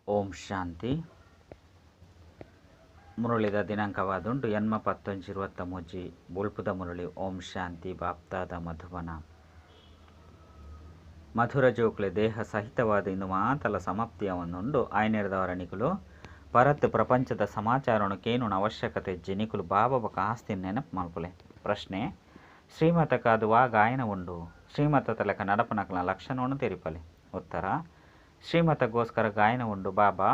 ಓಂ ಶಾಂತಿ. ಮುರಳಿದ ದಿನಾಂಕವಾದುಂಡು ಎನ್ಮ ಪತ್ತೊಂಜಿ ಇರುವತ್ತ ಮೂಜಿ ಬೊಲ್ಪುದ ಮುರಳಿ. ಓಂ ಶಾಂತಿ. ಬಾಪ್ತಾದ ಮಧುಬನ. ಮಧುರ ಜೋಕ್ಲೆ ದೇಹ ಸಹಿತವಾದ ಇಂದು ಮಾತಲ ಸಮಾಪ್ತಿಯವನ್ನುಂಡು. ಆಯ್ನೆರ್ದವರ ನಿಕುಲು ಪರತ್ ಪ್ರಪಂಚದ ಸಮಾಚಾರವನ್ನು ಕೇನುನ ಅವಶ್ಯಕತೆ ಇಜ್ಜಿ. ನಿಕುಲು ಬಾಬಾ ಬೊಕ ಆಸ್ತಿ ನೆನಪು ಮಲ್ಪುಲೆ. ಪ್ರಶ್ನೆ: ಶ್ರೀಮತಕ್ಕಾದ ವಾ ಗಾಯನ ಉಂಡು? ಶ್ರೀಮತ ಲೆಕ್ಕ ನಡಪನಕಲ ಲಕ್ಷಣವನ್ನು ತೆರಿಪಲೆ. ಉತ್ತರ: ಶ್ರೀಮತಗೋಸ್ಕರ ಗಾಯನ ಉಂಡು. ಬಾಬಾ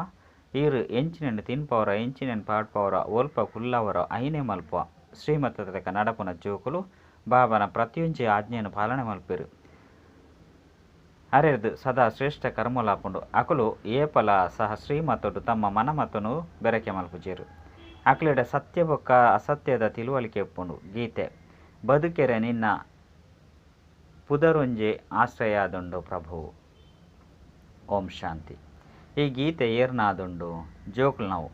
ಈರ್ ಎಂಚಿನೆನ್ ತಿನ್ಪವರ, ಎಂಚಿನೆನ್ ಪಾಡ್ಪವರ, ಒಲ್ಪ ಕುಲ್ಲವರ ಐನೆ ಮಲ್ಪುವ. ಶ್ರೀಮತದ ಲೆಕ್ಕ ನಡಪುನ ಜೋಕುಲು ಬಾಬನ ಪ್ರತಿಯೊಂಜಿ ಆಜ್ಞೆಯನ್ನು ಪಾಲನೆ ಮಲ್ಪೆರು. ಅರೆರ್ದ್ ಸದಾ ಶ್ರೇಷ್ಠ ಕರ್ಮಲಾಪುಂಡು. ಅಕುಲು ಏಪಲ ಸಹ ಶ್ರೀಮತೊಡು ತಮ್ಮ ಮನಮತನು ಬೆರಕೆ ಮಲ್ಪುಜೆರು. ಅಕ್ಲೆಡ ಸತ್ಯ ಬೊಕ್ಕ ಅಸತ್ಯದ ತಿಳುವಳಿಕೆ ಉಪ್ಪುಂಡು. ಗೀತೆ: ಬದುಕೆರೆ ನಿನ್ನ ಪುದರೊಂಜೇ ಆಶ್ರಯಾದುಂಡು ಪ್ರಭು. ಓಂ ಶಾಂತಿ. ಈ ಗೀತೆ ಏರ್ನಾದುಂಡು? ಜೋಕುಲ್ನವು.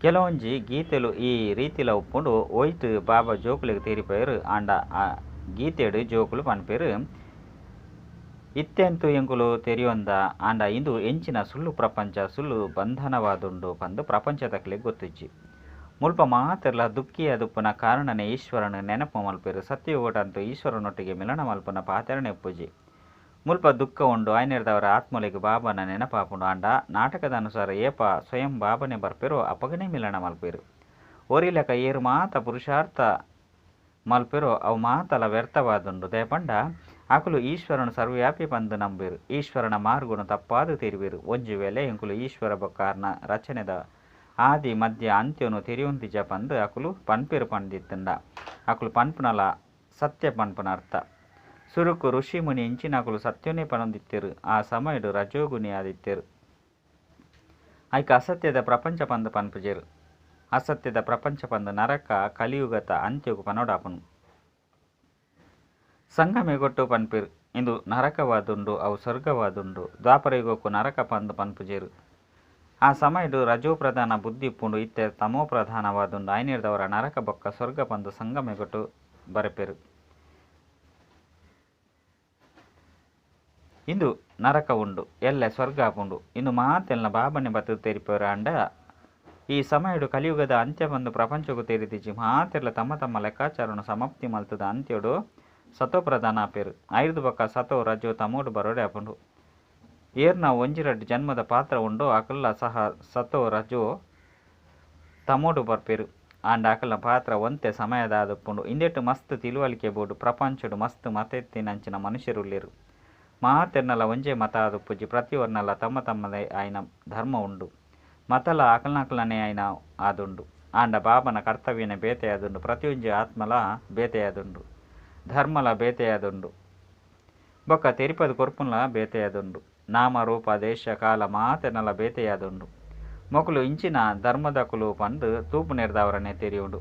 ಕೆಲವೊಂಜಿ ಗೀತೆಲು ಈ ರೀತಿಲ ಉಪ್ಪುಂಡು. ಒಯ್ಟ್ ಬಾಬಾ ಜೋಕುಲೆಗ್ ತೆರಿಪೇರು. ಆಂಡ ಆ ಗೀತೆಡ್ ಜೋಕುಲು ಪನ್ಪೆರು, ಇತ್ತೆಂತು ಎಂಕುಲು ತೆರಿಯೊಂದ, ಆಂಡ ಇಂದು ಎಂಚಿನ ಸುಳ್ಳು ಪ್ರಪಂಚ, ಸುಳ್ಳು ಬಂಧನವಾದುಂಡು ಪಂದ್ ಪ್ರಪಂಚದಕ್ಲೆಗ್ ಗೊತ್ತಿಜ್ಜಿ. ಮುಲ್ಪ ಮಾತೆರ್ಲ ದುಃಖಿಯಾದುಪ್ಪುನ ಕಾರಣನೇ ಈಶ್ವರನ್ ನೆನಪು ಮಲ್ಪೆರು. ಸತ್ಯಯುಗಟಂತೂ ಈಶ್ವರನೊಟ್ಟಿಗೆ ಮಿಲನ ಮಲ್ಪುನ ಪಾತೆರನೆ ಉಪ್ಪುಜಿ. ಮುಲ್ಪ ದುಃಖ ಉಂಡು. ಆಯ್ನೆರ್ದವರ ಆತ್ಮಲೆಗ್ ಬಾಬನ ನೆನಪಾಪುಂಡು. ಆಂಡ ನಾಟಕದ ಅನುಸಾರ ಏಪ ಸ್ವಯಂ ಬಾಬನೆ ಬರ್ಪೆರೋ ಅಪಗನೇ ಮಿಲನ ಮಲ್ಪೆರು. ಒರಿಲೆಕ ಏರು ಮಾತ ಪುರುಷಾರ್ಥ ಮಲ್ಪೆರೋ ಅವು ಮಾತಲ ವ್ಯರ್ಥವಾದುಂಡು. ದಯಪಂಡ ಅಕುಲು ಈಶ್ವರನ ಸರ್ವವ್ಯಾಪಿ ಪಂದ್ ನಂಬೆರು. ಈಶ್ವರನ ಮಾರ್ಗನು ತಪ್ಪಾದು ತೆರಿವೆರು. ಒಂಜಿ ವೇಳೆ ಎಂಕುಲು ಈಶ್ವರ ಬೊಕ್ಕ ರಚನೆದ ಆದಿ ಮಧ್ಯ ಅಂತ್ಯನು ತೆರಿಯೊಂದಿಜ ಪಂದ್ ಅಕುಲು ಪನ್ಪೆರು ಪಂದಿತ್ತುಂಡ ಅಕುಲು ಪನ್ಪುನಲ ಸತ್ಯ ಪನ್ಪುನ ಅರ್ಥ. ಸುರುಕು ಋಷಿ ಮುನಿ ಇಂಚಿನಕುಲು ಸತ್ಯನೇ ಪನೊಂದಿತ್ತೆರು. ಆ ಸಮಯಡು ರಜೋಗುಣಿ ಆದಿತ್ತೆರು. ಐಕ ಅಸತ್ಯದ ಪ್ರಪಂಚ ಪಂದ್ ಪನ್ಪುಜೆರು. ಅಸತ್ಯದ ಪ್ರಪಂಚ ಪಂದ್ ನರಕ ಕಲಿಯುಗತ ಅಂತ್ಯಗು ಪನೊಡಾಪುನು. ಸಂಗಮೆಗೊಟ್ಟು ಪನ್ಪೆರು, ಇಂದು ನರಕವಾದುಂಡು ಅವು ಸ್ವರ್ಗವಾದುಂಡು. ದ್ವಾಪರಯುಗಕ್ಕೂ ನರಕ ಪಂದ್ ಪನ್ಪುಜೆರು. ಆ ಸಮಯಡು ರಜೋಪ್ರಧಾನ ಬುದ್ಧಿ ಉಪ್ಪುಂಡು. ಇತ್ತೆ ತಮೋಪ್ರಧಾನವಾದುಂಡು. ಆಯ್ನೆರ್ದವರ ನರಕ ಬೊಕ್ಕ ಸ್ವರ್ಗ ಪಂದ್ ಸಂಗಮಯುಗಟ್ ಬರೆಪೆರು. ಇಂದು ನರಕ ಉಂಡು, ಎಲ್ಲೆ ಸ್ವರ್ಗ ಆಪುಂಡು. ಇಂದು ಮಾತೆಲ್ನ ಬಾಬನೆ ಬತ್ತುದು ತೆರಿಪೆರು. ಆಂಡ ಈ ಸಮಯಡು ಕಲಿಯುಗದ ಅಂತ್ಯ ಪಂದ್ ಪ್ರಪಂಚಗು ತೆರಿದಿಜಿ. ಮಾತೆರ್ಲ ತಮ್ಮ ತಮ್ಮ ಲೆಕ್ಕಾಚಾರನು ಸಮಾಪ್ತಿ ಮಲ್ತದ ಅಂತ್ಯಡು ಸತೋಪ್ರಧಾನ ಆಪೆರು. ಐರ್ದ್ ಬೊಕ್ಕ ಸತೋ ರಜೋ ತಮೋಡು ಬರೋಡೆ ಆಪುಂಡು. ಏರ್ನ ಒಂಜಿ ರಡ್ಡ್ ಜನ್ಮದ ಪಾತ್ರ ಉಂಡೋ ಅಕುಲ್ಲ ಸಹ ಸತೋ ರಜೋ ತಮೋಡು ಬರ್ಪೆರು. ಆಂಡ ಅಕಲ್ನ ಪಾತ್ರ ಒಂತೆ ಸಮಯದ ಆದುಪ್ಪುಂಡು. ಇಂದೆಟ್ ಮಸ್ತ್ ತಿಳುವಳಿಕೆ ಬೋಡು. ಪ್ರಪಂಚಡು ಮಸ್ತ್ ಮತ ಇತ್ತಿನಂಚಿನ ಮನುಷ್ಯರುಲ್ಲೆರು. ಮಾತೆರ್ನಲ ಒಂಜೇ ಮತ ಆದುಪ್ಪುಜಿ. ಪ್ರತಿಯೊರ್ನಲ ತಮ್ಮ ತಮ್ಮದೇ ಆಯಿನ ಧರ್ಮ ಉಂಡು. ಮತಲ ಅಕಲ್ನಕಲ್ನನೇ ಆಯಿನ ಆದುಂಡು. ಆಂಡ ಬಾಬನ ಕರ್ತವ್ಯನೇ ಬೇತೆಯಾದುಂಡು. ಪ್ರತಿಯೊಂಜಿ ಆತ್ಮಲ ಬೇತೆಯಾದುಂಡು. ಧರ್ಮಲ ಬೇತೆಯಾದುಂಡು. ಬೊಕ್ಕ ತೆರಿಪದ ಕೊರ್ಪುನ್ಲ ಬೇತೆಯಾದುಂಡು. ನಾಮ ರೂಪ ದೇಶ ಕಾಲ ಮಾತೆರ್ನಲ ಬೇತೆಯಾದುಂಡು. ಮೊಕುಲು ಇಂಚಿನ ಧರ್ಮದಕುಲು ಪಂದ್ ತೂಪುನೆರ್ದಾವರನೆ ತೆರಿಯುಂಡು.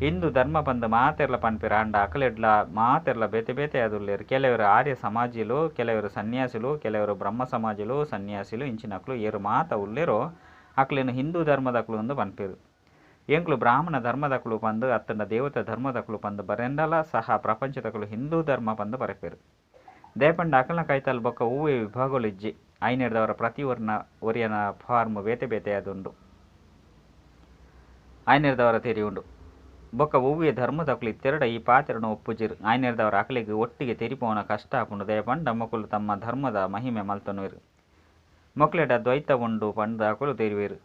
ಹಿಂದೂ ಧರ್ಮ ಪಂದ್ ಮಾತೆರ್ಲ ಪನ್ಪೆರ್. ಆಂಡ ಅಕಲೆಡ್ಲ ಮಾತೆರ್ಲ ಬೇತೆ ಬೇತೆ ಆದುಲ್ಲೆರ್. ಕೆಲವರು ಆರ್ಯ ಸಮಾಜಿಲು, ಕೆಲವರು ಸನ್ಯಾಸಿಲು, ಕೆಲವರು ಬ್ರಹ್ಮ ಸಮಾಜಿಲು, ಸನ್ಯಾಸಿಲು ಇಂಚಿನಕುಲು ಏರು ಮಾತ ಉಲ್ಲೆರೋ ಅಕ್ಲೆನ್ ಹಿಂದೂ ಧರ್ಮದಕುಲು ಅಂದ್ ಪನ್ಪೆರ್. ಎಂಕುಲು ಬ್ರಾಹ್ಮಣ ಧರ್ಮದಕುಲು ಪಂದ್ ಅತ್ತಂಡ ದೇವತಾ ಧರ್ಮದಕುಲು ಪಂದ್ ಬರೆಂಡಲ ಸಹ ಪ್ರಪಂಚದಕುಲು ಹಿಂದೂ ಧರ್ಮ ಪಂದ್ ಬರೆಪೆರ್. ದಯಪಂಡ ಅಕಲ್ನ ಕೈತಲ್ ಬೊಕ್ಕ ಒವ್ವೇ ವಿಭಾಗಗಳು ಇಜ್ಜಿ. ಐನೆರ್ದವರ ಪ್ರತಿ ಒರ್ನ ಒರಿಯನ ಫಾರ್ಮ್ ಬೇತೆ ಬೇತೆ ಆದುಂಡು. ಐನೆರ್ದವರ ತೆರಿಯುಂಡು. ಬೊಕ್ಕ ಒವ್ವೇ ಧರ್ಮದಕುಲು ಇತ್ತೆರಡ ಈ ಪಾತೆರನು ಒಪ್ಪುಜೆರ್. ಐನೆರ್ದವರ ಅಕಲೆಗ್ ಒಟ್ಟಿಗೆ ತೆರಿಪೋನ ಕಷ್ಟ ಆಪುಂಡು. ದಯಪಂಡ ಮೊಕುಲು ತಮ್ಮ ಧರ್ಮದ ಮಹಿಮೆ ಮಲ್ತೊನುವೆರು. ಮೊಕ್ಲೆಡ ದ್ವೈತ ಉಂಡು ಪಂದ್ ಅಕುಲು ತೆರಿವೆರು.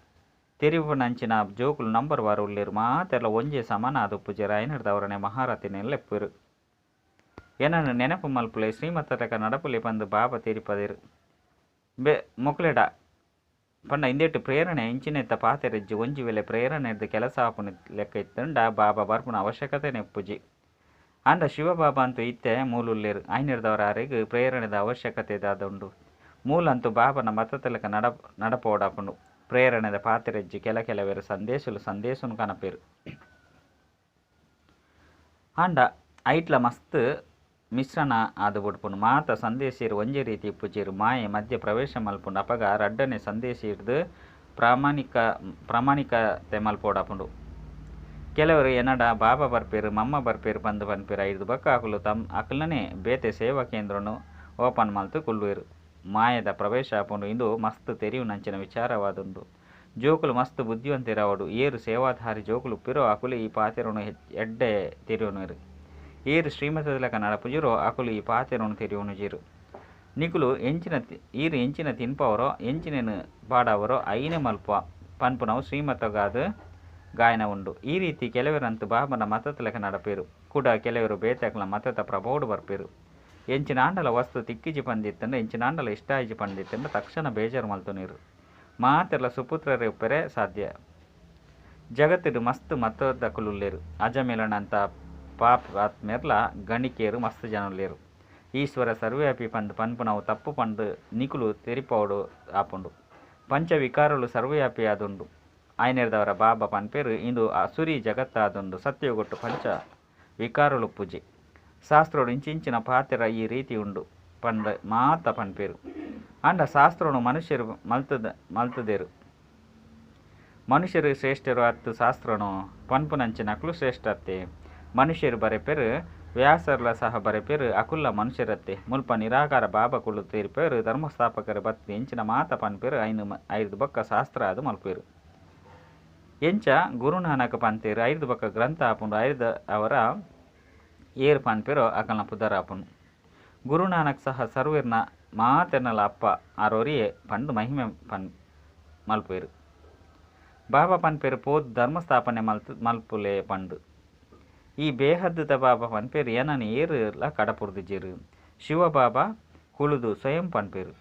ತೆರಿಪುನಂಚಿನ ಜೋಕುಲು ನಂಬರ್ ವಾರ್ ಉಲ್ಲೆರ್. ಮಾತೆರ್ಲ ಒಂಜೇ ಸಮಾನ ಆದುಪ್ಪುಜೆರ್. ಐನೆರ್ದವರನೆ ಮಹಾರಥಿನೆನ್ ಲೆಪ್ಪುವೆರ್. ಎನನ್ ನೆನಪು ಮಲ್ಪುಲೆ, ಶ್ರೀಮತಲಕ ನಡಪುಲೆ ಪಂದ್ ಬಾಬಾ ತೆರಿಪದೆರ್. ಮೊಕ್ಲೆಡ ಪಂಡ ಇಂದೆಟ್ ಪ್ರೇರಣೆ ಇಂಚಿನೆತ್ತ ಪಾತೆರ ಇಜ್ಜಿ. ಒಂಜಿ ವೇಳೆ ಪ್ರೇರಣೆರ್ದ್ ಕೆಲಸ ಆಪುನ ಲೆಕ್ಕ ಇತ್ತುಂಡ ಬಾಬಾ ಬರ್ಪುನ ಅವಶ್ಯಕತೆನೇ ಉಪ್ಪುಜಿ. ಆಂಡ ಶಿವ ಬಾಬಾ ಅಂತೂ ಇತ್ತೆ ಮೂಲುಲ್ಲೆರ್. ಐನೆರ್ದವರ ಅರೆಗ್ ಪ್ರೇರಣೆದ ಅವಶ್ಯಕತೆ ದಾದ ಉಂಡು. ಮೂಲಂತೂ ಬಾಬನ ಮತತಲಕ ನಡಪೋಡಾಪುಂಡು. ಪ್ರೇರಣೆದ ಪಾತೆರ ಇಜ್ಜಿ. ಕೆಲವೆರ್ ಸಂದೇಶಲು ಸಂದೇಶನು ಕನಪೆರ್. ಆಂಡ ಐಟ್ಲ ಮಸ್ತ್ ಮಿಶ್ರಣ ಆದ್ ಬುಡ್ಪುಂಡು. ಮಾತ ಸಂದೇಶೆರ್ ಒಂಜೇ ರೀತಿ ಇಪ್ಪುಜೆರ್. ಮಾಯೆ ಮಧ್ಯ ಪ್ರವೇಶ ಮಲ್ಪುಂಡು. ಅಪಗ ರಡ್ಡನೆ ಸಂದೇಶಿರ್ದ್ ಪ್ರಾಮಾಣಿಕತೆ ಮಲ್ಪೊಡಾಪುಂಡು. ಕೆಲವೆರ್ ಎನಡ ಬಾಬಾ ಬರ್ಪೆರ್, ಮಮ್ಮ ಬರ್ಪೆರ್ ಪಂದ್ ಪನ್ಪೆರ್. ಐರ್ದ್ ಬೊಕ್ಕ ಅಕುಲು ತಮ್ಮ ಅಕಲ್ನನೇ ಬೇತೆ ಸೇವಾ ಕೇಂದ್ರನ್ ಓಪನ್ ಮಲ್ತ್ ಕುಲ್ಲುವೆರ್. ಮಾಯದ ಪ್ರವೇಶ ಆಪುಂಡು. ಇಂದು ಮಸ್ತ್ ತೆರಿಯುನಂಚಿನ ವಿಚಾರವಾದುಂಡು. ಜೋಕುಲು ಮಸ್ತ್ ಬುದ್ಧಿವಂತೆರಾವೊಡು. ಏರು ಸೇವಾಧಾರಿ ಜೋಕುಲು ಉಪ್ಪಿರೋ ಅಕುಲು ಈ ಪಾತೆರೊನು ಎಡ್ಡೆ ತೆರಿಯೊನುವೆರು. ಏರು ಶ್ರೀಮತದಲೆಕ ನಡಪುಜಿರೋ ಅಕುಲು ಈ ಪಾತೆರೊನು ತೆರಿಯೊನುಜೆರು. ನಿಕುಲು ಎಂಚಿನ ಈರ್ ಎಂಚಿನ ತಿನ್ಪವರೋ ಎಂಚಿನೆನ್ ಪಾಡಾವರೋ ಐನೆ ಮಲ್ಪ ಪನ್ಪುನವು ಶ್ರೀಮತಗಾದ್ ಗಾಯನ ಉಂಡು. ಈ ರೀತಿ ಕೆಲವೆರಂತು ಬಾಬನ ಮತತಲೆಕ ನಡಪೆರು. ಕುಡ ಕೆಲವೆರು ಬೇತೆಕ್ಲೆನ ಮತತ ಪ್ರಭಾವಡ್ ಬರ್ಪೆರು. ಎಂಚಿನಾಂಡಲ ವಸ್ತು ತಿಕ್ಕಿಜಿ ಪಂದಿತ್ತುಂಡ ಎಂಚಿನಾಂಡಲ ಇಷ್ಟ ಆಯಿಜಿ ಪಂದಿತ್ತುಂಡ ತಕ್ಷಣ ಬೇಜಾರು ಮಲ್ತೊನುವೆರು. ಮಾತೆರ್ಲ ಸುಪುತ್ರರೇ ಉಪ್ಪೆರೆ ಸಾಧ್ಯ. ಜಗತ್ತುಡು ಮಸ್ತ್ ಮತದಕುಲುಲ್ಲೆರ್. ಅಜಮಿಳನಂತ ಪಾಪಾತ್ಮೆರ್ಲ ಗಣಿಕೆರ್ ಮಸ್ತ್ ಜನ ಉಲ್ಲೆರ್. ಈಶ್ವರ ಸರ್ವವ್ಯಾಪಿ ಪಂದ್ ಪನ್ಪುನವು ತಪ್ಪು ಪಂದ್ ನಿಕುಲು ತೆರಿಪಾವೊಡು ಆಪುಂಡು. ಪಂಚ ವಿಕಾರಲು ಸರ್ವವ್ಯಾಪಿ ಆದುಂಡು. ಆಯನೆರ್ದಾವರ ಬಾಬಾ ಪನ್ಪೆರ್ ಇಂದು ಅಸುರಿ ಜಗತ್ತಾದುಂಡು. ಸತ್ಯಯುಗಟ್ ಪಂಚ ವಿಕಾರಲು ಉಪ್ಪುಜಿ. ಶಾಸ್ತ್ರೊಡು ಇಂಚಿಂಚಿನ ಪಾತೆರ ಈ ರೀತಿ ಉಂಡು ಪಂದ್ ಮಾತ ಪನ್ಪೆರ್. ಆಂಡ ಶಾಸ್ತ್ರೊನು ಮನುಷ್ಯೆರ್ ಮಲ್ತುದೆರ್. ಮನುಷ್ಯೆರ್ ಶ್ರೇಷ್ಠೆರೋ ಅತ್ತ್ ಶಾಸ್ತ್ರನೋ? ಪನ್ಪುನಂಚಿನಕುಲು ಶ್ರೇಷ್ಠತೆ. ಮನುಷ್ಯೆರ್ ಬರೆಪೆರ್ ವ್ಯಾಸರ್ಲ ಸಹ ಬರೆಪೆರ್ ಅಕುಲ್ಲ ಮನುಷ್ಯರತ್ತೆ. ಮುಲ್ಪ ನಿರಾಕಾರ ಬಾಬಾ ಕುಲ್ಲುದು ತೆರಿಪಾವೆರ್ ಧರ್ಮಸ್ಥಾಪಕರು ಬತ್ತ್ ಎಂಚಿನ ಮಾತ ಪನ್ಪೆರ್ ಐನ್ ಐರ್ದ್ ಬೊಕ್ಕ ಶಾಸ್ತ್ರ ಆದ್ ಮಲ್ಪುವೆರ್. ಎಂಚ ಗುರುನಾನಕ್ ಪಂತೆರ್ ಐರ್ದ್ ಬೊಕ್ಕ ಗ್ರಂಥ ಆಪುಂಡು ಐರ್ದ್ ಅವರ ಏರ್ ಪನ್ಪೆರೋ ಅಕಲ್ನ ಪುದರ್ ಆಪುಂಡು. ಗುರುನಾನಕ್ ಸಹ ಸರ್ವೆರ್ನ ಮಾತೆರ್ನಲ ಅಪ್ಪ ಆರೋರಿಯೇ ಪಂದ್ ಮಹಿಮೆ ಪನ್ ಮಲ್ಪುವೆರ್. ಬಾಬಾ ಪನ್ಪೆರ್ ಪೋದು ಧರ್ಮ ಸ್ಥಾಪನೆ ಮಲ್ಪುಲೆ ಪಂದ್. ಈ ಬೇಹದ್ದುದ ಬಾಬಾ ಪನ್ಪೆರ್ ಎನನ್ ಏರುಲ ಕಡಪುಡ್ದುಜೆರ್. ಶಿವ ಬಾಬಾ ಕುಲ್ಲುದು ಸ್ವಯಂ ಪನ್ಪೆರ್.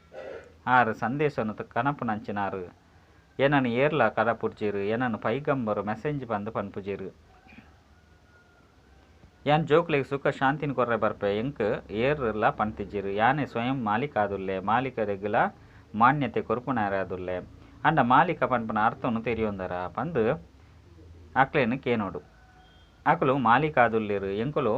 ಆರ್ ಸಂದೇಶನ್ ಕನಪುನಂಚಿನಾರ್. ಎನನ್ ಏರ್ಲ ಕಡಪುಡ್ಜೆರ್ ಎನನ್ ಪೈಗಂಬರ್ ಮೆಸೇಜ್ ಪಂದ್ ಪನ್ಪುಜೆರ್. ಯಾನ್ ಜೋಕುಲೆಗ್ ಸುಖ ಶಾಂತಿನ್ ಕೊರ್ರೆ ಬರ್ಪೆ ಎಂಕ್ ಏರ್ಲ ಪಂತಿಜೆರ್. ಯಾನೇ ಸ್ವಯಂ ಮಾಲೀಕ ಆದುಲ್ಲೆ. ಮಾಲೀಕರೆಗ್ಲ ಮಾನ್ಯತೆ ಕೊರ್ಪುನಾರಾದುಲ್ಲೆ. ಆಂಡ ಮಾಲೀಕ ಪನ್ಪುನ ಅರ್ಥನ್ ತೆರಿಯೊಂದರ ಪಂದ್ ಅಕ್ಲೆನ್ ಕೇನೊಡು. ಅಕುಲು ಮಾಲೀಕ ಆದುಲ್ಲೆರ್ ಎಂಕುಲು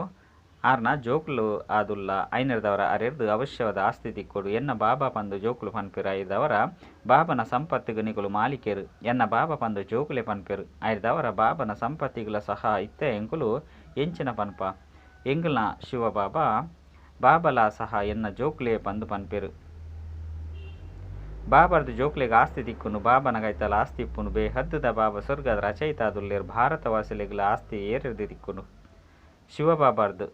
ಆರ್ನ ಜೋಕುಲು ಆದುಲ್ಲ. ಐನೆರ್ದಾವರ ಅರೆರ್ದ್ ಅವಶ್ಯವಾದ ಆಸ್ತಿ ತಿಕ್ಕೊಡು. ಎನ್ನ ಬಾಬಾ ಪಂದ್ ಜೋಕುಲು ಪನ್ಪೆರ್ ಐರ್ದಾವರ ಬಾಬನ ಸಂಪತ್ತುಗು ನಿಕುಲು ಮಾಲೀಕೆರ್. ಎನ್ನ ಬಾಬಾ ಪಂದ್ ಜೋಕುಲೇ ಪನ್ಪೆರ್. ಐರ್ದಾವರ ಬಾಬನ ಸಂಪತ್ತಿಗ್ಲ ಸಹ ಇತ್ತೆ ಎಂಕುಲು ಎಂಚಿನ ಪನ್ಪ. ಎಂಕಲ್ನ ಶಿವ ಬಾಬಾ ಬಾಬಲ ಸಹ ಎನ್ನ ಜೋಕುಲೇ ಪಂದ್ ಪನ್ಪೆರ್. ಬಾಬಾರ್ದ ಜೋಕುಲೆಗ್ ಆಸ್ತಿ ತಿಕ್ಕುಂಡು. ಬಾಬನ ಕೈತಲ್ ಆಸ್ತಿ ಇಪ್ಪುಂಡು. ಬೇಹದ್ದುದ ಬಾಬಾ ಸ್ವರ್ಗದ ರಚಯಿತ ಆದುಲ್ಲೆರ್. ಭಾರತವಾಸಿಲೆಗ್ಲ ಆಸ್ತಿ ಏರೆರ್ದ್ ತಿಕ್ಕುಂಡು? ಶಿವ ಬಾಬಾರ್ದ್.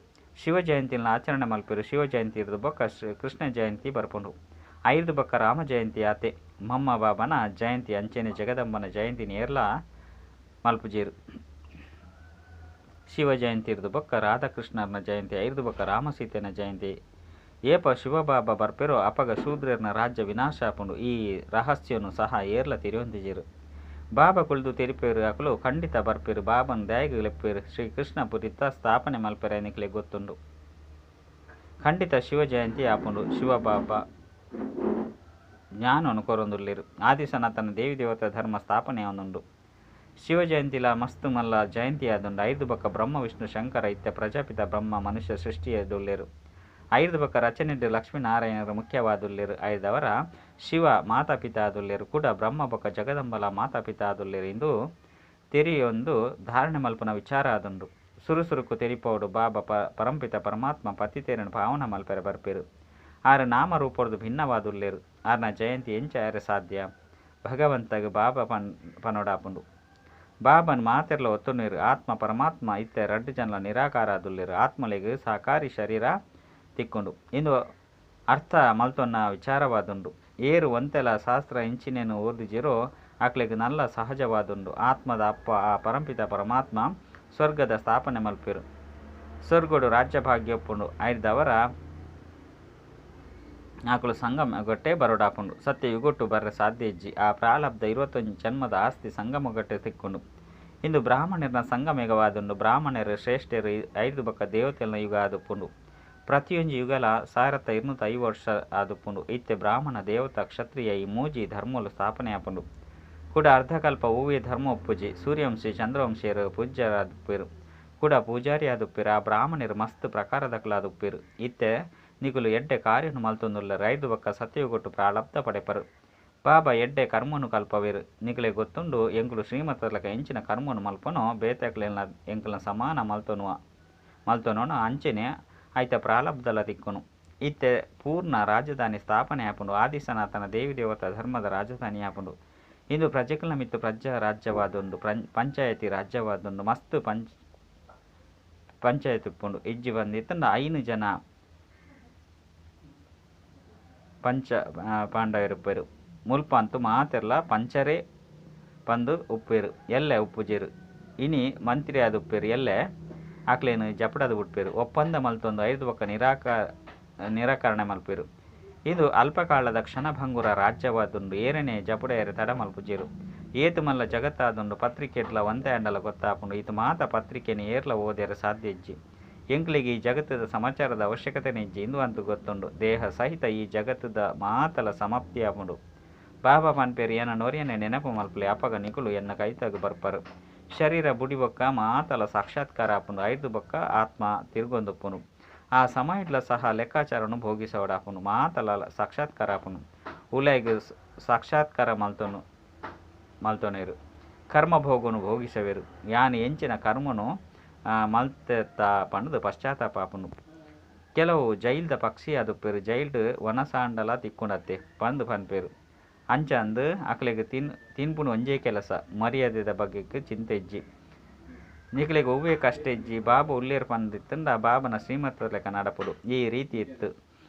ಶಿವ ಜಯಂತಿನ್ ಆಚರಣೆ ಮಲ್ಪೆರ್. ಶಿವ ಜಯಂತಿ ಇರ್ದ್ ಬೊಕ್ಕ ಕೃಷ್ಣ ಜಯಂತಿ ಬರ್ಪುಂಡು. ಐರ್ದ್ ಬೊಕ್ಕ ರಾಮ ಜಯಂತಿ ಆತೆ. ಮಮ್ಮ ಬಾಬನ ಜಯಂತಿ ಅಂಚೆನೆ ಜಗದಂಬನ ಜಯಂತಿನ್ ಏರ್ಲ ಮಲ್ಪುಜೆರ್. ಶಿವ ಜಯಂತಿ ಇರ್ದ್ ಬೊಕ್ಕ ರಾಧಾಕೃಷ್ಣರ್ನ ಜಯಂತಿ ಐರ್ದ್ ಬೊಕ್ಕ ರಾಮ ಸೀತೆನ ಜಯಂತಿ. ಏಪ ಶಿವಬಾಬಾ ಬರ್ಪೆರೋ ಅಪಗ ಶೂದ್ರೆರ್ನ ರಾಜ್ಯ ವಿನಾಶ ಆಪುಂಡು. ಈ ರಹಸ್ಯನು ಸಹ ಏರ್ಲ ತೆರಿಯೊಂದಿಜೆರ್. ಬಾಬಾ ಕುಲ್ದು ತೆರಿಪೆರ್ ಅಕುಲು ಖಂಡಿತ ಬರ್ಪೆರ್. ಬಾಬನ್ ದಾಯೆಗ್ ಲೆಪ್ಪುವೆರ್. ಶ್ರೀ ಕೃಷ್ಣ ಪುರಿತ ಸ್ಥಾಪನೆ ಮಲ್ಪೆರೆ ನಿಕ್ಲೆಗ್ ಗೊತ್ತುಂಡು. ಖಂಡಿತ ಶಿವ ಜಯಂತಿ ಆಪುಂಡು. ಶಿವ ಬಾಬಾ ಜ್ಞಾನವನ್ನು ಕೊರೊಂದುಲ್ಲೆರ್. ಆದಿ ಸನಾತನ ದೇವಿ ದೇವತಾ ಧರ್ಮ ಸ್ಥಾಪನೆ ಆವೊಂದುಂಡು. ಶಿವ ಜಯಂತಿಲ ಮಸ್ತ್ ಮಲ್ಲ ಜಯಂತಿ ಆದುಂಡು. ಐರ್ದ್ ಬೊಕ್ಕ ಬ್ರಹ್ಮ ವಿಷ್ಣು ಶಂಕರ ಇತ್ತೆ ಪ್ರಜಾಪಿತ ಬ್ರಹ್ಮ ಮನುಷ್ಯ ಸೃಷ್ಟಿಯಾದುಲ್ಲೆರ್. ಐರ್ದ್ ಬೊಕ್ಕ ರಚನೆಡ್ ಲಕ್ಷ್ಮೀ ನಾರಾಯಣರು ಮುಖ್ಯವಾದುಲ್ಲೆರ್. ಐರ್ದಾವರ ಶಿವ ಮಾತಾಪಿತ ಆದುಲ್ಲೆರ್. ಕೂಡ ಬ್ರಹ್ಮ ಬೊಕ್ಕ ಜಗದಂಬಲ ಮಾತಾಪಿತ ಆದುಲ್ಲೆರ್. ಇಂದು ತೆರಿಯೊಂದು ಧಾರಣೆ ಮಲ್ಪುನ ವಿಚಾರ ಆದುಂಡು. ಸುರು ಸುರುಕು ತೆರಿಪಾವೊಡು ಬಾಬಾ ಪರಂಪಿತ ಪರಮಾತ್ಮ ಪತಿತೆರೆನ್ ಪಾವನ ಮಲ್ಪೆರೆ ಬರ್ಪೆರ್. ಆರ್ ನಾಮ ರೂಪೊರ್ದು ಭಿನ್ನವಾದುಲ್ಲೆರ್. ಆರ್ನ ಜಯಂತಿ ಎಂಚ ಆಯೆರೆ ಸಾಧ್ಯ. ಭಗವಂತಗ್ ಬಾಬಾ ಪನೊಡಾಪುಂಡು. ಬಾಬನ್ ಮಾತೆರ್ಲ ಒತ್ತೊನುವೆರ್. ಆತ್ಮ ಪರಮಾತ್ಮ ಇತ್ತೆ ರಡ್ಡ್ ಜನಲ ನಿರಾಕಾರ ಆದುಲ್ಲೆರ್. ಆತ್ಮಲೆಗ್ ಸಾಕಾರಿ ಶರೀರ ತಿಕ್ಕುಂಡು. ಇಂದು ಅರ್ಥ ಮಲ್ತೊನ್ನ ವಿಚಾರವಾದುಂಡು. ಏರ್ ಒಂತೆಲ ಶಾಸ್ತ್ರ ಇಂಚಿನೆನ್ ಓದುಜೆರೋ ಅಕ್ಲೆಗ್ ನಲ್ಲ ಸಹಜವಾದುಂಡು. ಆತ್ಮದ ಅಪ್ಪ ಆ ಪರಂಪಿತ ಪರಮಾತ್ಮ ಸ್ವರ್ಗದ ಸ್ಥಾಪನೆ ಮಲ್ಪೆರ್. ಸ್ವರ್ಗಡ್ ರಾಜ್ಯ ಭಾಗ್ಯ ಉಪ್ಪುಂಡು. ಐರ್ದಾವರ ಅಕುಲು ಸಂಗಮಗಟ್ಟೆ ಬರೋಡಾಪುಂಡು. ಸತ್ಯ ಯುಗೊಟ್ಟು ಬರ್ರೆ ಸಾಧ್ಯ ಇಜ್ಜಿ. ಆ ಪ್ರಾರಬ್ಧ 21 ಜನ್ಮದ ಆಸ್ತಿ ಸಂಗಮಗಟ್ಟೆ ತಿಕ್ಕುಂಡು. ಇಂದು ಬ್ರಾಹ್ಮಣೆರ್ನ ಸಂಗಮಯುಗವಾದುಂಡು. ಬ್ರಾಹ್ಮಣೆರ್ ಶ್ರೇಷ್ಠೆರ್. ಐರ್ದ್ ಬೊಕ್ಕ ದೇವತೆಲ್ನ ಯುಗ ಆದುಪ್ಪುಂಡು. ಪ್ರತಿಯೊಂಜಿ ಯುಗಲ 1250 ವರ್ಷ ಆದುಪ್ಪುಂಡು. ಇತ್ತೆ ಬ್ರಾಹ್ಮಣ ದೇವತಾ ಕ್ಷತ್ರಿಯ ಈ ಮೂಜಿ ಧರ್ಮಲು ಸ್ಥಾಪನೆ ಆಪುಂಡು. ಕುಡ ಅರ್ಧಕಲ್ಪ ಒವ್ವೇ ಧರ್ಮ ಉಪ್ಪುಜಿ. ಸೂರ್ಯವಂಶಿ ಚಂದ್ರವಂಶಿಯರು ಪೂಜ್ಯರಾದುಪ್ಪೆರ್. ಕೂಡ ಪೂಜಾರಿ ಆದುಪ್ಪೆರ್. ಆ ಬ್ರಾಹ್ಮಣೆರ್ ಮಸ್ತ್ ಪ್ರಕಾರದಕುಲಾದುಪ್ಪೆರ್. ಇತ್ತೆ ನಿಕುಲು ಎಡ್ಡೆ ಕಾರ್ಯನ್ ಮಲ್ತೊಂದುಲ್ಲೆರ್. ಐರ್ದ್ ಬೊಕ್ಕ ಸತ್ಯಯುಗೊಟ್ಟು ಪ್ರಾರಬ್ಧ ಪಡೆಪರ್. ಬಾಬಾ ಎಡ್ಡೆ ಕರ್ಮನು ಕಲ್ಪವೆರ್. ನಿಕ್ಲೆಗ್ ಗೊತ್ತುಂಡು ಎಂಕುಲು ಶ್ರೀಮತದಲಕ ಎಂಚಿನ ಕರ್ಮನು ಮಲ್ಪನೋ ಬೇತೆಕ್ಲೆನ ಎಂಕಲ್ನ ಸಮಾನ ಮಲ್ತೊನುವ ಮಲ್ತೊನೋಣ ಅಂಚೆನೆ ಐತ ಪ್ರಾರಬ್ಧಲ ತಿಕ್ಕುನು. ಇತ್ತೆ ಪೂರ್ಣ ರಾಜಧಾನಿ ಸ್ಥಾಪನೆ ಆಪುಂಡು. ಆದಿ ಸನಾತನ ದೇವಿ ದೇವತಾ ಧರ್ಮದ ರಾಜಧಾನಿ ಆಪುಂಡು. ಇಂದು ಪ್ರಜೆಕಲ್ನ ಮಿತ್ತು ಪ್ರಜಾ ರಾಜ್ಯವಾದುಂಡು, ಪಂಚಾಯತಿ ರಾಜ್ಯವಾದುಂಡು. ಮಸ್ತ್ ಪಂಚಾಯತ್ ಉಪ್ಪುಂಡು. ಇಜ್ಜಿ ಬಂದಿತ್ತಂಡ 5 ಜನ ಪಂಚ ಪಾಂಡವರುಪ್ಪೆರು. ಮುಲ್ಪ ಅಂತೂ ಮಾತೆರ್ಲ ಪಂಚರೇ ಪಂದು ಉಪ್ಪೇರು, ಎಲ್ಲೆ ಉಪ್ಪುಜೆರು. ಇನಿ ಮಂತ್ರಿ ಆದ್ ಉಪ್ಪೇರು, ಎಲ್ಲೆ ಆಕ್ಲೇನು ಜಪಡದು ಉಟ್ಪೇರು. ಒಪ್ಪಂದ ಮಲ್ತೊಂದು 5 ಬೊಕ್ಕ ನಿರಾಕರಣೆ ಮಲ್ಪೇರು. ಇದು ಅಲ್ಪಕಾಲದ ಕ್ಷಣಭಂಗುರ ರಾಜ್ಯವಾದುಂಡು. ಏರನೆ ಜಪುಡೆಯರೆ ತಡ ಮಲ್ಪುಜೆರು. ಏತು ಮಲ್ಲ ಜಗತ್ತಾದುಂಡು. ಪತ್ರಿಕೆಡ್ಲ ಒಂತೆ ಅಂಡಲ ಗೊತ್ತಾಪುಂಡು. ಈತು ಮಾತ ಪತ್ರಿಕೆನ ಏರ್ಲ ಓದೆರೆ ಸಾಧ್ಯ ಇಜ್ಜಿ. ಎಂಕ್ಲೆಗ್ ಈ ಜಗತ್ತದ ಸಮಾಚಾರದ ಅವಶ್ಯಕತೆ ಇಜ್ಜಿ ಇಂದು ಅಂತೂ ಗೊತ್ತುಂಡು. ದೇಹ ಸಹಿತ ಈ ಜಗತ್ತದ ಮಾತಲ ಸಮಾಪ್ತಿ ಆಪುಂಡು. ಬಾಬಾ ಪನ್ಪೇರು ಎನ್ನ ನೊರಿಯನೆ ನೆನಪು ಮಲ್ಪಲೆ, ಅಪಗ ನಿಕುಲು ಎನ್ನ ಕೈತಾಗ ಬರ್ಪರು. ಶರೀರ ಬುಡಿ ಬೊಕ್ಕ ಮಾತಲ ಸಾಕ್ಷಾತ್ಕಾರ ಆಪುಂಡು. 5 ಬೊಕ್ಕ ಆತ್ಮ ತಿರುಗೊಂದುಪ್ಪುನು. ಆ ಸಮಯಡ್ಲ ಸಹ ಲೆಕ್ಕಾಚಾರನು ಭೋಗಿಸೋಡಾಪುನು. ಮಾತಲ ಸಾಕ್ಷಾತ್ಕಾರ ಆಪುನು. ಉಲೈಗ್ ಸಾಕ್ಷಾತ್ಕಾರ ಮಲ್ತೊನೇರು. ಕರ್ಮಭೋಗನು ಭೋಗಿಸವೇರು. ಯಾನ್ ಎಂಚಿನ ಕರ್ಮನು ಮಲ್ತೆತ್ತ ಪಂಡ್ದು ಪಶ್ಚಾತ್ತಾಪ ಆಪುನು. ಕೆಲವು ಜೈಲ್ದ ಪಕ್ಷಿ ಆದುಪ್ಪೇರು. ಜೈಲ್ಡ್ ವನಸಾಂಡಲ ತಿಕ್ಕುಂಡತ್ತೆ ಪಂದ್ ಪನ್ಪೇರು. ಅಂಚ ಅಂದ್ ಅಕ್ಲೆಗ್ ತಿನ್ಪುನು ಒಂಜೇ ಕೆಲಸ. ಮರ್ಯಾದೆದ ಬಗೆಕ್ ಚಿಂತೆ ಇಜ್ಜಿ. ನಿಕ್ಲೆಗ್ ಒವ್ವೇ ಕಷ್ಟ ಇಜ್ಜಿ. ಬಾಬಾ ಉಲ್ಲೇರ್ ಪಂದಿತ್ತಂಡ ಬಾಬನ ಶ್ರೀಮಂತ ಲೆಕ್ಕ ನಡಪುಡು. ಈ ರೀತಿ ಇತ್ತು.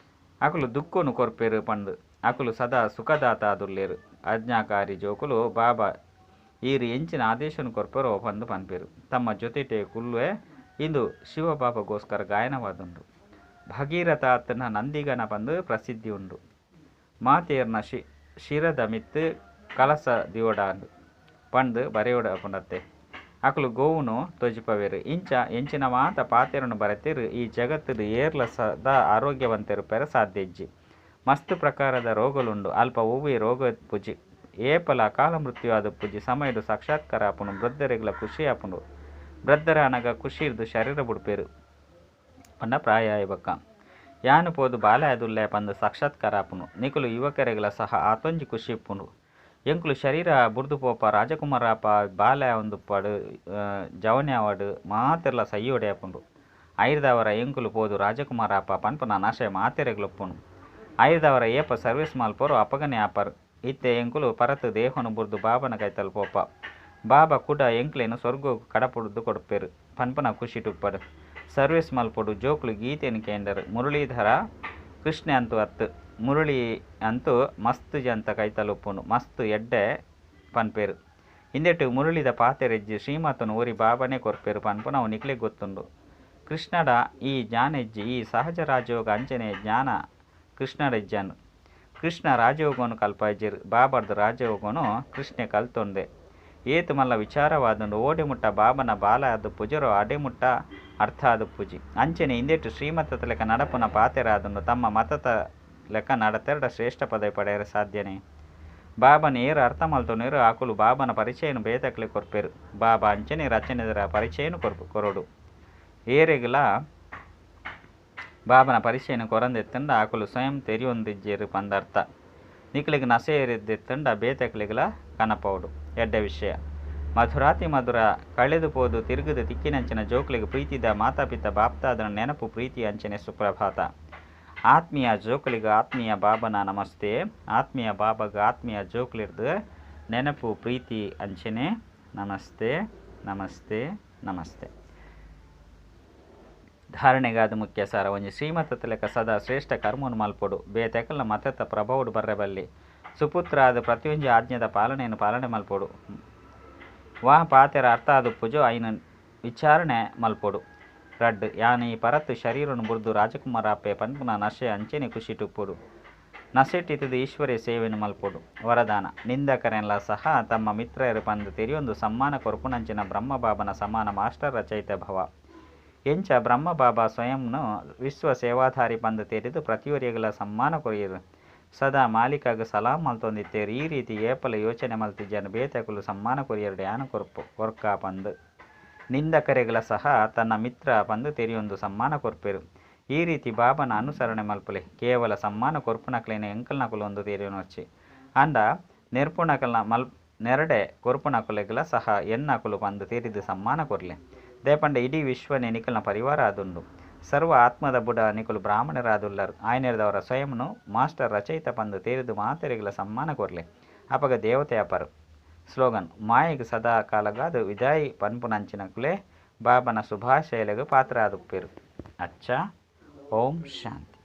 ಅಕುಲು ದುಃಖನು ಕೊರ್ಪೇರು ಪಂದ್. ಅಕುಲು ಸದಾ ಸುಖದಾತ ಆದುಲ್ಲೇರು. ಆಜ್ಞಾಕಾರಿ ಜೋಕುಲು ಬಾಬಾ ಈರು ಎಂಚಿನ ಆದೇಶನು ಕೊರ್ಪೇರೋ ಪಂದ್ ಪನ್ಪೇರು. ತಮ್ಮ ಜೊತೆಟೆ ಕುಲ್ಲುವೆ. ಇಂದು ಶಿವಬಾಬಗೋಸ್ಕರ ಗಾಯನವಾದುಂಡು. ಭಗೀರಥ ಆತನ ನಂದಿಗನ ಪಂದ್ ಪ್ರಸಿದ್ಧಿ ಉಂಡು. ಮಾತೆಯರ್ನ ಶಿರದ ಮಿತ್ತು ಕಲಸ ದಿವಡಾಂಡ್ ಪಂದ್ ಬರೆಯೋಡ ಪುಂಡತ್ತೆ. ಅಕುಲು ಗೋವುನು ತೋಜಿಪವೇರು. ಇಂಚ ಎಂಚಿನ ಮಾತ ಪಾತೆರನು ಬರೆತೇರು. ಈ ಜಗತ್ತುಡು ಏರ್ಲ ಸದಾ ಆರೋಗ್ಯವಂತೆರುಪೆರ ಸಾಧ್ಯ ಇಜ್ಜಿ. ಮಸ್ತ್ ಪ್ರಕಾರದ ರೋಗಲುಂಡು. ಅಲ್ಪ ಒವ್ವೇ ರೋಗ ಪೂಜಿ. ಏಪಲ ಅಕಾಲ ಮೃತ್ಯು ಆದ ಪೂಜಿ. ಸಮಯಡು ಸಾಕ್ಷಾತ್ಕಾರ ಆಪುಂಡು. ವೃದ್ಧರೆಗ್ಲ ಖುಷಿ ಆಪುಂಡು. ವೃದ್ಧರಾನಗ ಖುಷಿ ಇರ್ದು ಶರೀರ ಬುಡ್ಪೇರು ಪಂಡ ಪ್ರಾಯ ಬೊಕ್ಕ. ಯಾನು ಪೋದು ಬಾಲೆ ಆದುಲ್ಲೆ ಪಂದ್ ಸಾಕ್ಷಾತ್ಕಾರ ಆಪುಂಡು. ನಿಕುಲು ಯುವಕರೆಗ್ಲ ಸಹ ಆತೊಂಜಿ ಖುಷಿ ಇಪ್ಪುಂಡು. ಎಂಕುಲು ಶರೀರ ಬುಡ್ದು ಪೋಪ ರಾಜಕುಮಾರಪ್ಪ ಬಾಲೆ ಒಂದುಪ್ಪಾಡು ಜವನೆ ಆವಡು ಮಾತೆರ್ಲ ಸೈಯೋಡೆ ಆಪುಂಡು. ಐರ್ದವರ ಎಂಕುಲು ಪೋದು ರಾಜಕುಮಾರಪ್ಪ ಪನ್ಪುನ ನಶೆ ಮಾತೆರೆಗ್ಲೊಪ್ಪುಂಡು. ಐರ್ದವರ ಏಪ ಸರ್ವಿಸ್ ಮಲ್ಪೋರು ಅಪಗನೆ ಆಪರ್. ಇತ್ತೆ ಎಂಕುಲು ಪರತ್ ದೇಹನು ಬುಡ್ದು ಬಾಬನ ಕೈತಲ್ ಪೋಪ. ಬಾಬಾ ಕುಡ ಎಂಕ್ಲೇನು ಸ್ವರ್ಗ ಕಡಪುಡ್ದು ಕೊಡ್ಪೇರು ಪನ್ಪುನ ಖುಷಿ ಟುಪ್ಪಡು. ಸರ್ವಿಸ್ ಮಲ್ಪೊಡು. ಜೋಕುಲು ಗೀತೆನು ಕೇಂಡರು. ಮುರಳೀಧರ ಕೃಷ್ಣೆ ಅಂತೂ ಅತ್ತು. ಮುರಳಿ ಅಂತೂ ಮಸ್ತ್ ಜಂತ ಕೈತಲುಪ್ಪುಂಡು. ಮಸ್ತ್ ಎಡ್ಡೆ ಪನ್ಪೇರು. ಇಂದೆಟ್ಟು ಮುರಳಿದ ಪಾತೆರೆಜ್ಜಿ ಶ್ರೀಮತನು ಒರಿ ಬಾಬನೇ ಕೊರ್ಪೇರು ಪನ್ಪುನವು ನಿಕ್ಲೆಗ್ ಗೊತ್ತುಂಡು. ಕೃಷ್ಣಡ ಈ ಜ್ಞಾನ ಇಜ್ಜಿ. ಈ ಸಹಜ ರಾಜಯೋಗ ಅಂಚನೆ ಜ್ಞಾನ ಕೃಷ್ಣಡ ಇಜ್ಜಾನು. ಕೃಷ್ಣ ರಾಜಯೋಗನು ಕಲ್ಪಾಯಿಜೆರು. ಬಾಬರ್ದು ರಾಜಯೋಗನು ಕೃಷ್ಣೆ ಕಲ್ತೊಂದೆ. ಏತು ಮಲ್ಲ ವಿಚಾರವಾದುಂಡು. ಓಡೆ ಮುಟ್ಟ ಬಾಬನ ಬಾಲ ಆದು ಪುಜರೋ ಅಡೆ ಮುಟ್ಟ ಅರ್ಥ ಆದು ಪೂಜಿ. ಅಂಚನೆ ಇಂದೆಟ್ಟು ಶ್ರೀಮತದ ಲೆಕ್ಕ ನಡಪುನ ಪಾತೆರಾದುಂಡು. ತಮ್ಮ ಮತದ ಲೆಕ್ಕ ನಡತೆರಡ ಶ್ರೇಷ್ಠ ಪದವಿ ಪಡೆಯರೆ ಸಾಧ್ಯನೇ. ಬಾಬನ ಏರು ಅರ್ಥ ಮಲ್ತೊನೇರು ಆಕುಲು ಬಾಬನ ಪರಿಚಯನು ಬೇತಕ್ಲೆ ಕೊರ್ಪೇರು. ಬಾಬಾ ಅಂಚನೆ ರಚನೆದರ ಪರಿಚಯನು ಕೊರಡು. ಏರೆಗ್ಲ ಬಾಬನ ಪರಿಚಯನು ಕೊರಂದೆತ್ತಂಡ ಆಕುಲು ಸ್ವಯಂ ತೆರಿಯೊಂದಿಜ್ಜೇರು ಪಂದರ್ಥ. ನಿಕ್ಲೆಗ್ ನಸೆ ಏರಿದ್ದೆತ್ತಂಡ ಬೇತಕ್ಲೆಗ್ಲ ಕನಪೌಡು. ಎಡ್ಡೆ ವಿಷಯ. ಮಧುರಾತಿ ಮಧುರ ಕಳೆದು ಪೋದು ತಿರುಗದು ತಿಕ್ಕಿನಂಚಿನ ಜೋಕ್ಲೆಗ್ ಪ್ರೀತಿದ ಮಾತಾಪಿತ ಬಾಪ್ತಾದನ ನೆನಪು ಪ್ರೀತಿ ಅಂಚನೆ ಸುಪ್ರಭಾತ. ಆತ್ಮೀಯ ಜೋಕುಲಿಗೆ ಆತ್ಮೀಯ ಬಾಬನ ನಮಸ್ತೆ. ಆತ್ಮೀಯ ಬಾಬಗ ಆತ್ಮೀಯ ಜೋಕುಲಿರ್ದು ನೆನಪು ಪ್ರೀತಿ ಅಂಚನೆ ನಮಸ್ತೆ ನಮಸ್ತೆ ನಮಸ್ತೆ. ಧಾರಣೆಗಾದ ಮುಖ್ಯ ಸಾರ. ಒಂಜಿ ಶ್ರೀಮತದ ಲೆಕ್ಕ ಸದಾ ಶ್ರೇಷ್ಠ ಕರ್ಮನು ಮಲ್ಪೊಡು. ಬೇತೆಕಲ್ನ ಮತದ ಪ್ರಭಾವಡು ಬರ್ರೆಬಲ್ಲಿ. ಸುಪುತ್ರ ಆದ ಪ್ರತಿಯೊಂಜಿ ಆಜ್ಞೆದ ಪಾಲನೆಯನ್ನು ಪಾಲನೆ ಮಲ್ಪೊಡು. ವಾ ಪಾತೆರ ಅರ್ಥ ಆದ ಪೂಜೋ ಐನ ವಿಚಾರಣೆ ಮಲ್ಪೊಡು. ರಡ್ಡ್ ಯಾನ್ ಈ ಪರತ್ ಶರೀರನು ಬುಡ್ದು ರಾಜಕುಮಾರ ಅಪ್ಪೆ ಪನ್ಪುನ ನಶೆ ಅಂಚನೆ ಖುಷಿ ಟುಪ್ಪೊಡು. ನಸೆಟ್ಟಿತದ ಈಶ್ವರ್ಯ ಸೇವೆಯನ್ನು ಮಲ್ಪೊಡು. ವರದಾನ. ನಿಂದಕರೆನ್ಲ ಸಹ ತಮ್ಮ ಮಿತ್ರರು ಪಂದ್ ತೆರಿಯೊಂದು ಸಮ್ಮಾನ ಕೊರ್ಪುನಂಚಿನ ಬ್ರಹ್ಮಬಾಬನ ಸಮಾನ ಮಾಸ್ಟರ್ ರಚಯಿತ ಭವ. ಎಂಚ ಬ್ರಹ್ಮಬಾಬಾ ಸ್ವಯಂನು ವಿಶ್ವ ಸೇವಾಧಾರಿ ಪಂದ್ ತೆರಿದು ಪ್ರತಿಯೊರಿಯಗಲ ಸಮ್ಮಾನ ಕೊರಿಯರು. ಸದಾ ಮಾಲೀಕಾಗ ಸಲಾಂ ಮಲ್ತೊಂದಿತ್ತೇರು. ಈ ರೀತಿ ಏಪಲ ಯೋಚನೆ ಮಲ್ತಿಜ್ಜನ ಬೇತೆಕುಲು ಸಮ್ಮಾನ ಕೊರಿಯರ್ಡೆ ಯಾನು ಕೊರ್ಕ ಪಂದ್. ನಿಂದಕರೆಗಳ ಸಹ ತನ್ನ ಮಿತ್ರ ಪಂದ್ ತೆರಿಯೊಂದು ಸಮ್ಮಾನ ಕೊರ್ಪೇರು. ಈ ರೀತಿ ಬಾಬನ ಅನುಸರಣೆ ಮಲ್ಪಲೆ. ಕೇವಲ ಸಮ್ಮಾನ ಕೊರ್ಪುನಕ್ಲೇನೆ ಎಂಕಲ್ನಕುಲು ಒಂದು ತೆರಿಯೊನೊಚ್ಚಿ. ಆಂಡ ನೆರ್ಪುನಕಲ್ನ ನೆರಡೆ ಕೊರ್ಪುನಕುಲೆಗ್ಲ ಸಹ ಎನ್ನಕುಲು ಪಂದ್ ತೆರಿದು ಸಮ್ಮಾನ ಕೊರ್ಲೆ. ದೇಪಂಡ ಇಡೀ ವಿಶ್ವನೇ ನಿಕಲ್ನ ಪರಿವಾರ ಆದುಂಡು. ಸರ್ವ ಆತ್ಮದ ಬುಡ ನಿಕುಲು ಬ್ರಾಹ್ಮಣರಾದುಲ್ಲರ್. ಆಯಿನೆಡ್ದಾವರ ಸ್ವಯಂನು ಮಾಸ್ಟರ್ ರಚಯಿತ ಪಂದ್ ತೆರಿದು ಮಾತೆರೆಗ್ಲಾ ಸಮ್ಮಾನ ಕೊರ್ಲೆ. ಅಪಗ ದೇವತೆ ಆಪರ್. ಸ್ಲೋಗನ್, ಮಾಯೆಗ್ ಸದಾ ಕಾಲಗಾದ್ ವಿದಾಯ ಪನ್ಪುನಂಚಿನಕುಲೇ ಬಾಬನ ಶುಭಾಶಯಲೆಗ್ ಪಾತ್ರ ಆದುಪ್ಪೆರ್. ಅಚ್ಛಾ. ಓಂ ಶಾಂತಿ.